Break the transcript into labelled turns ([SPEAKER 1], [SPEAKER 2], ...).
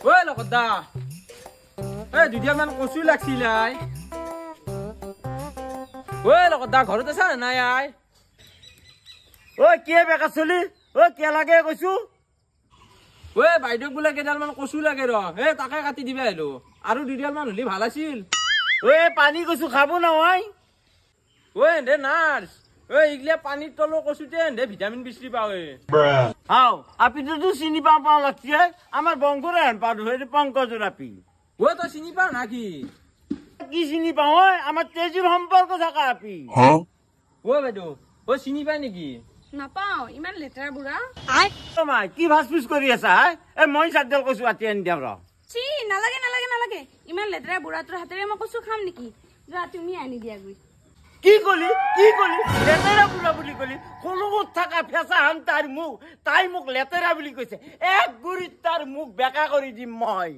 [SPEAKER 1] ঐ লগত দা, এই দুদিনমান কচু লাগছিল I. ঐ লগত দা, ঘৰত আছা নাই আই?
[SPEAKER 2] ঐ কি বেকা চলি, ঐ কি লাগে কৈছো?
[SPEAKER 1] ঐ বাইদেউক বোলে কেইডালমান কচু লাগে ৰ, এই তাকে কাটি দিবা আহিলো, আৰু দুডালমান হ'লে ভাল আছিল।
[SPEAKER 2] ঐ পানী কচু খাব নহয়।
[SPEAKER 1] ঐ এন্ধে নাৰ্ছ, ঐ এইগিলা পানীৰ তলৰ কচুতে এন্ধে ভিটামিন বিচাৰি পাওঁ।
[SPEAKER 2] হাও আপিটোতো চিনি পাওঁ পাওঁ লাগছে, আমাৰ বংশৰে হেন পাওঁ সেইটো পংকজৰ আপি।
[SPEAKER 1] ঐ তই চিনি পাওঁ না কি?
[SPEAKER 2] কি চিনি পাওঁ ঐ, আমাৰ তেজুৰ সম্পৰ্ক থকা আপি।
[SPEAKER 1] ঐ বাইদেউ, ঐ চিনি পাই নেকি?
[SPEAKER 3] নাপাওঁ, ইমান লেতেৰা বুঢ়া।
[SPEAKER 2] মাই কি ভাজ পুজ কৰি আছা? এই মই চাৰডাল কচু কাটি আনি দিম ৰ।
[SPEAKER 3] চি নালাগে নালাগে নালাগে, ইমান লেতেৰা বুঢ়াটোৰ হাতেৰে মই কচু খাম নেকি? যোৱা তুমি আনি দিয়াগৈ।
[SPEAKER 2] কি কলি? কি কলি? লেতেৰা বুঢ়া বুলি কলি? খলুঙত থকা ফেঁচা হান তাৰ মুখ, তাই মোক লেতেৰা বুলি কৈছে। এক গুৰিত তাৰ মুখ বেকা কৰি দিম মই।